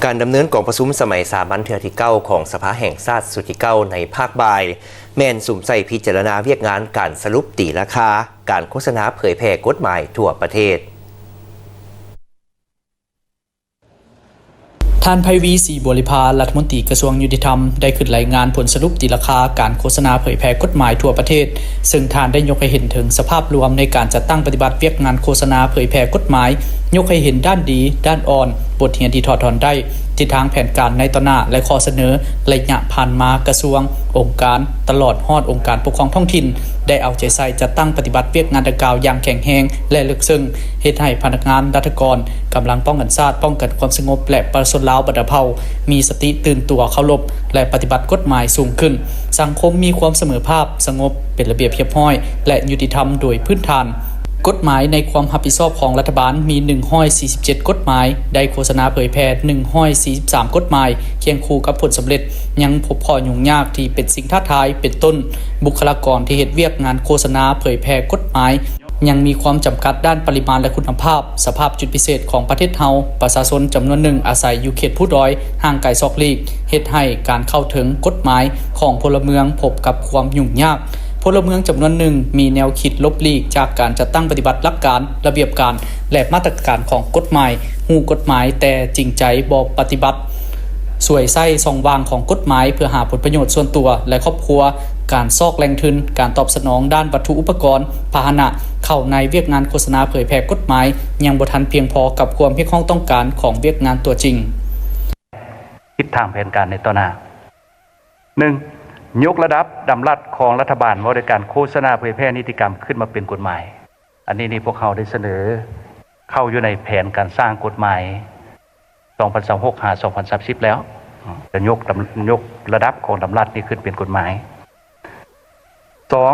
ການດຳເນີນກອງປະຊຸມສະໄໝສາມັນເທື່ອທີເກົ້າຂອງສະພາແຫ່ງຊາດຊຸດທີເກົ້າໃນພາກບ່າຍ ແມ່ນສຸມໃສ່ພິຈາລະນາວຽກງານການສະຫຼຸບຕີລາຄາການໂຄສະນາເຜີຍແຜ່ກົດໝາຍທົ່ວປະເທດ. ທ່ານ ໄພວີ ສີບົວລິພາ ລັດຖະມົນຕີກະຊວງຍຸຕິທຳ ໄດ້ຂຶ້ນລາຍງານຜົນສະຫຼຸບຕີລາຄາການໂຄສະນາເຜີຍແຜ່ກົດໝາຍທົ່ວປະເທດ, ເຊິ່ງທ່ານໄດ້ຍົກໃຫ້ເຫັນເຖິງສະພາບລວມໃນການຈັດຕັ້ງປະຕິບັດວຽກງານໂຄສະນາເຜີຍແຜ່ກົດໝາຍ, ຍົກໃຫ້ເຫັນດ້ານດີ, ດ້ານອ່ອນ, ບົດຮຽນທີ່ຖອດຖອນໄດ້, ທິດທາງແຜນການໃນຕໍ່ໜ້າ ແລະ ຂໍ້ສະເໜີໄລຍະຜ່ານມາ. ກະຊວງ, ອົງການ, ຕະຫຼອດຮອດອົງການປົກຄອງທ້ອງຖິ່ນ ໄດ້ເອົາໃຈໃສ່ຈັດຕັ້ງປະຕິບັດວຽກງານດັ່ງກ່າວຢ່າງແຂງແຮງ ແລະ ເລິກເຊິ່ງ, ເຮັດໃຫ້ພະນັກງານລັດຖະກອນ, ກຳລັງປ້ອງກັນຊາດ, ປ້ອງກັນຄວາມສະຫງົບ ແລະ ປະຊາຊົນລາວບັນດາເຜົ່າ ມີສະຕິຕື່ນຕົວເຄົາລົບ ແລະ ປະຕິບັດກົດໝາຍສູງຂຶ້ນ, ສັງຄົມມີຄວາມສະເໝີພາບ, ສະຫງົບ, ເປັນລະບຽບຮຽບຮ້ອຍ ແລະ ຍຸຕິທຳໂດຍພື້ນຖານ. ກົດໝາຍໃນຄວາມຮັບຜິດຊອບຂອງລັດຖະບານມີໜຶ່ງຮ້ອຍສີ່ສິບເຈັດກົດໝາຍ, ໄດ້ໂຄສະນາເຜີຍແຜ່ໜຶ່ງຮ້ອຍສີ່ສິບສາມກົດໝາຍ, ຄຽງຄູ່ກັບຜົນສຳເລັດ ຍັງພົບຂໍ້ຫຍຸ້ງຍາກທີ່ເປັນສິ່ງທ້າທາຍ, ເປັນຕົ້ນ ບຸກຄະລາກອນທີ່ເຮັດວຽກງານໂຄສະນາເຜີຍແຜ່ກົດໝາຍ ຍັງມີຄວາມຈຳກັດດ້ານປະລິມານ ແລະ ຄຸນນະພາບ, ສະພາບຈຸດພິເສດຂອງປະເທດເຮົາ, ປະຊາຊົນຈຳນວນໜຶ່ງອາໄສຢູ່ເຂດພູດອຍ, ຫ່າງໄກສອກຫຼີກ, ເຮັດໃຫ້ການເຂົ້າເຖິງກົດໝາຍຂອງພົນລະເມືອງພົບກັບຄວາມຫຍຸ້ງຍາກ. ພົນລະເມືອງຈຳນວນໜຶ່ງມີແນວຄິດຫຼົບຫຼີກຈາກການຈັດຕັ້ງປະຕິບັດຫຼັກການ, ລະບຽບການ ແລະ ມາດຕະການຂອງກົດໝາຍ, ຮູ້ກົດໝາຍແຕ່ຈິງໃຈບໍ່ປະຕິບັດ, ສວຍໃຊ້ຊ່ອງວ່າງຂອງກົດໝາຍເພື່ອຫາຜົນປະໂຫຍດສ່ວນຕົວ ແລະ ຄອບຄົວ, ການຊອກແຫຼ່ງທຶນ, ການຕອບສະໜອງດ້ານວັດຖຸອຸປະກອນ, ພາຫະນະ ເຂົ້າໃນວຽກງານໂຄສະນາເຜີຍແຜ່ກົດໝາຍ ຍັງບໍ່ທັນພຽງພໍກັບຄວາມຮຽກຮ້ອງຕ້ອງການຂອງວຽກງານຕົວຈິງ. ທິດທາງແຜນການໃນຕໍ່ໜ້າ. ໜຶ່ງ, ຍົກລະດັບດຳລັດຂອງລັດຖະບານວ່າດ້ວຍການໂຄສະນາເຜີຍແຜ່ນິຕິກຳຂຶ້ນມາເປັນກົດໝາຍ. ອັນນີ້ນີ້ພວກເຮົາໄດ້ສະເໜີເຂົ້າຢູ່ໃນແຜນການສ້າງກົດໝາຍ ສອງພັນຊາວຫົກ ຫາ ສອງພັນສາມສິບແລ້ວ. ຈະຍົກດຳ ຍົກລະດັບຂອງດຳລັດນີ້ຂຶ້ນເປັນກົດໝາຍ. ສອງ,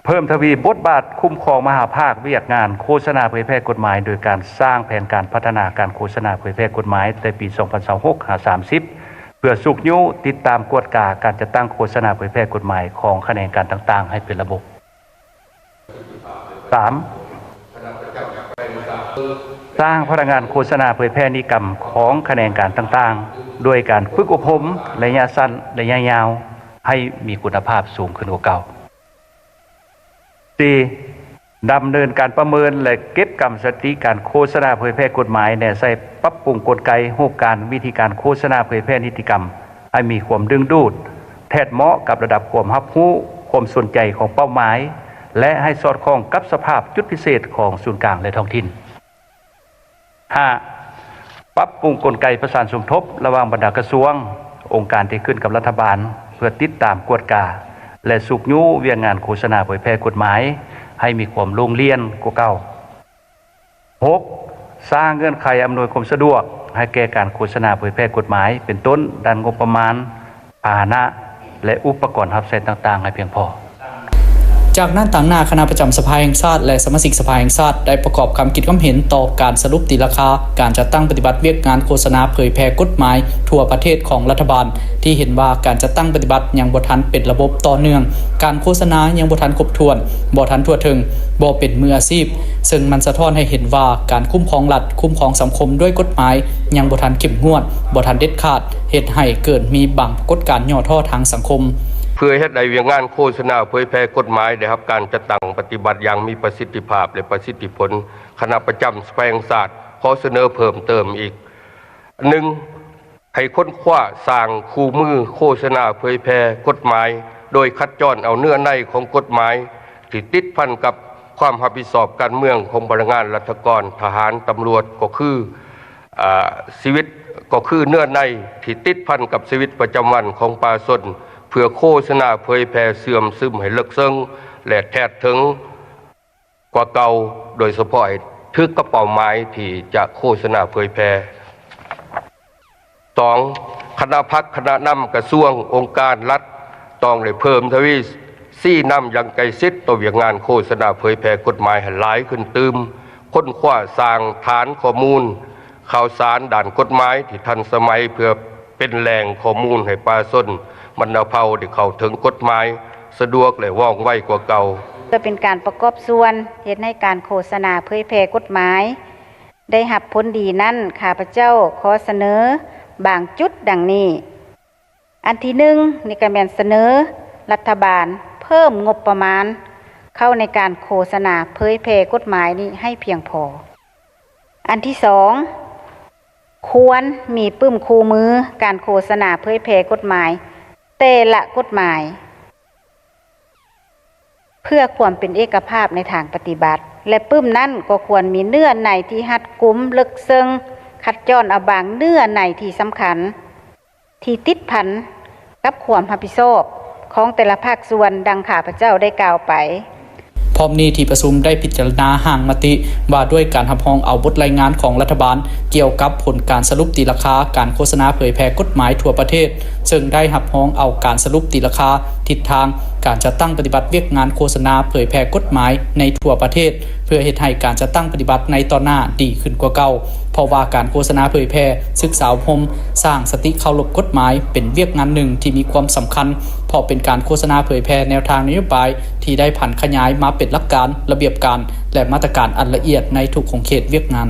ເພີ່ມທະວີບົດບາດຄຸ້ມຄອງມະຫາພາກວຽກງານໂຄສະນາເຜີຍແຜ່ກົດໝາຍ ໂດຍການສ້າງແຜນການພັດທະນາການໂຄສະນາເຜີຍແຜ່ກົດໝາຍແຕ່ປີສອງພັນຊາວຫົກ ຫາ ສາມສິບ ເພື່ອຊຸກຍູ້, ຕິດຕາມ, ກວດກາການຈັດຕັ້ງໂຄສະນາເຜີຍແຜ່ກົດໝາຍຂອງຂະແໜງການຕ່າງໆໃຫ້ເປັນລະບົບ. ສາມ, ສ້າງພະນັກງານໂຄສະນາເຜີຍແຜ່ນິຕິກຳຂອງຂະແໜງການຕ່າງໆ ດ້ວຍການຝຶກອົບຮົມໄລຍະສັ້ນ, ໄລຍະຍາວ ໃຫ້ມີຄຸນນະພາບສູງຂຶ້ນກວ່າເກົ່າ. ສີ່, ດຳເນີນການປະເມີນ ແລະ ເກັບກຳສະຖິຕິການໂຄສະນາເຜີຍແຜ່ກົດໝາຍ, ແນໃສ່ປັບປຸງກົນໄກ, ຮູບການ, ວິທີການໂຄສະນາເຜີຍແຜ່ນິຕິກຳ ໃຫ້ມີຄວາມດຶງດູດ, ແທດເໝາະກັບລະດັບຄວາມຮັບຮູ້, ຄວາມສົນໃຈຂອງເປົ້າໝາຍ ແລະ ໃຫ້ສອດຄ່ອງກັບສະພາບຈຸດພິເສດຂອງສູນກາງ ແລະ ທ້ອງຖິ່ນ. ຫ້າ, ປັບປຸງກົນໄກປະສານສົມທົບລະຫວ່າງບັນດາກະຊວງ, ອົງການທີ່ຂຶ້ນກັບລັດຖະບານ ເພື່ອຕິດຕາມ, ກວດກາ ແລະ ຊຸກຍູ້ວຽກງານໂຄສະນາເຜີຍແຜ່ກົດໝາຍໃຫ້ມີຄວາມໂລ່ງລ່ຽນກວ່າເກົ່າ. ຫົກ, ສ້າງເງື່ອນໄຂອຳນວຍຄວາມສະດວກໃຫ້ແກ່ການໂຄສະນາເຜີຍແຜ່ກົດໝາຍ ເປັນຕົ້ນ ດ້ານງົບປະມານ, ພາຫະນະ ແລະ ອຸປະກອນຮັບໃຊ້ຕ່າງໆໃຫ້ພຽງພໍ. ຈາກນັ້ນ, ຕາງໜ້າຄະນະປະຈຳສະພາແຫ່ງຊາດ ແລະ ສະມາຊິກສະພາແຫ່ງຊາດ ໄດ້ປະກອບຄຳຄິດຄຳເຫັນຕໍ່ການສະຫຼຸບຕີລາຄາການຈັດຕັ້ງປະຕິບັດວຽກງານໂຄສະນາເຜີຍແຜ່ກົດໝາຍທົ່ວປະເທດຂອງລັດຖະບານ ທີ່ເຫັນວ່າການຈັດຕັ້ງປະຕິບັດຍັງບໍ່ທັນເປັນລະບົບຕໍ່ເນື່ອງ, ການໂຄສະນາຍັງບໍ່ທັນຄົບຖ້ວນ, ບໍ່ທັນທົ່ວເຖິງ, ບໍ່ເປັນມືອາຊີບ, ເຊິ່ງມັນສະທ້ອນໃຫ້ເຫັນວ່າການຄຸ້ມຄອງລັດ, ຄຸ້ມຄອງສັງຄົມດ້ວຍກົດໝາຍຍັງບໍ່ທັນເຂັ້ມງວດ, ບໍ່ທັນເດັດຂາດ, ເຮັດໃຫ້ເກີດມີບາງປາກົດການຫຍໍ້ທໍ້ທາງສັງຄົມ. ເພື່ອເຮັດໃຫ້ວຽກງານໂຄສະນາເຜີຍແຜ່ກົດໝາຍໄດ້ຮັບການຈັດຕັ້ງປະຕິບັດຢ່າງມີປະສິດທິພາບ ແລະ ປະສິດທິຜົນ, ຄະນະປະຈຳສະພາແຫ່ງຊາດຂໍສະເໜີເພີ່ມເຕີມອີກ. ໜຶ່ງ, ໃຫ້ຄົ້ນຄວ້າສ້າງຄູ່ມືໂຄສະນາເຜີຍແຜ່ກົດໝາຍ ໂດຍຄັດຈ້ອນເອົາເນື້ອໃນຂອງກົດໝາຍທີ່ຕິດພັນກັບຄວາມຮັບຜິດຊອບການເມືອງຂອງພະນັກງານລັດຖະກອນ, ທະຫານ, ຕຳຫຼວດ ກໍຄື ອາ ຊີວິດ ກໍຄືເນື້ອໃນທີ່ຕິດພັນກັບຊີວິດປະຈຳວັນຂອງປະຊາຊົນ ເພື່ອໂຄສະນາເຜີຍແຜ່ເຊື່ອມຊຶມໃຫ້ເລິກເຊິ່ງ ແລະ ແທດເຖິງ ກວ່າເກົ່າ, ໂດຍສະເພາະໃຫ້ຖືກກັບເປົ້າໝາຍທີ່ຈະໂຄສະນາເຜີຍແຜ່. ສອງ, ຄະນະພັກ, ຄະນະນຳກະຊວງ, ອົງການລັດ ຕ້ອງໄດ້ເພີ່ມທະວີຊີ້ນຳຢ່າງໃກ້ຊິດຕໍ່ວຽກງານໂຄສະນາເຜີຍແຜ່ກົດໝາຍໃຫ້ຫຼາຍຂຶ້ນຕື່ມ, ຄົ້ນຄວ້າສ້າງຖານຂໍ້ມູນ ຂ່າວສານດ້ານກົດໝາຍທີ່ທັນສະໄໝ ເພື່ອເປັນແຫຼ່ງຂໍ້ມູນໃຫ້ປະຊາຊົນບັນດາເຜົ່າໄດ້ເຂົ້າເຖິງກົດໝາຍສະດວກ ແລະ ວ່ອງໄວກວ່າເກົ່າ. ເພື່ອເປັນການປະກອບສ່ວນເຮັດໃຫ້ການໂຄສະນາເຜີຍແຜ່ກົດໝາຍໄດ້ຮັບຜົນດີນັ້ນ, ຂ້າພະເຈົ້າຂໍສະເໜີ ບາງຈຸດດັ່ງນີ້. ອັນທີໜຶ່ງນີ້ກໍແມ່ນສະເໜີລັດຖະບານເພີ່ມງົບປະມານເຂົ້າໃນການໂຄສະນາເຜີຍແຜ່ກົດໝາຍນີ້ໃຫ້ພຽງພໍ. ອັນທີສອງ ຄວນມີປຶ້ມຄູ່ມືການໂຄສະນາເຜີຍແຜ່ກົດໝາຍແຕ່ລະກົດໝາຍ ເພື່ອຄວາມເປັນເອກະພາບໃນທາງປະຕິບັດ ແລະ ປຶ້ມນັ້ນກໍຄວນມີເນື້ອໃນທີ່ຮັດກຸມເລິກເຊິ່ງ, ຄັດຈ້ອນເອົາບາງເນື້ອໃນທີ່ສຳຄັນ ທີ່ຕິດພັນກັບຄວາມຮັບຜິດຊອບຂອງແຕ່ລະພາກສ່ວນ ດັ່ງຂ້າພະເຈົ້າໄດ້ກ່າວໄປ. ພ້ອມນີ້ທີ່ປະຊຸມໄດ້ພິຈາລະນາຮ່າງມະຕິວ່າດ້ວຍການຮັບຮອງເອົາບົດລາຍງານຂອງລັດຖະບານກ່ຽວກັບຜົນການສະຫຼຸບຕີລາຄາການໂຄສະນາເຜີຍແຜ່ກົດໝາຍທົ່ວປະເທດ, ເຊິ່ງໄດ້ຮັບຮອງເອົາການສະຫຼຸບຕີລາຄາທິດທາງການຈັດຕັ້ງປະຕິບັດວຽກງານໂຄສະນາເຜີຍແຜ່ກົດໝາຍໃນທົ່ວປະເທດ ເພື່ອເຮັດໃຫ້ການຈັດຕັ້ງປະຕິບັດໃນຕໍ່ໜ້າດີຂຶ້ນກວ່າເກົ່າ, ເພາະວ່າການໂຄສະນາເຜີຍແຜ່, ສຶກສາອົບຮົມ, ສ້າງສະຕິເຄົາລົບກົດໝາຍ ເປັນວຽກງານໜຶ່ງທີ່ມີຄວາມສຳຄັນ, ເພາະເປັນການໂຄສະນາເຜີຍແຜ່ແນວທາງນະໂຍບາຍທີ່ໄດ້ຜັນຂະຫຍາຍມາເປັນຫຼັກການ, ລະບຽບການ ແລະ ມາດຕະການອັນລະອຽດໃນທຸກຂົງເຂດວຽກງານ.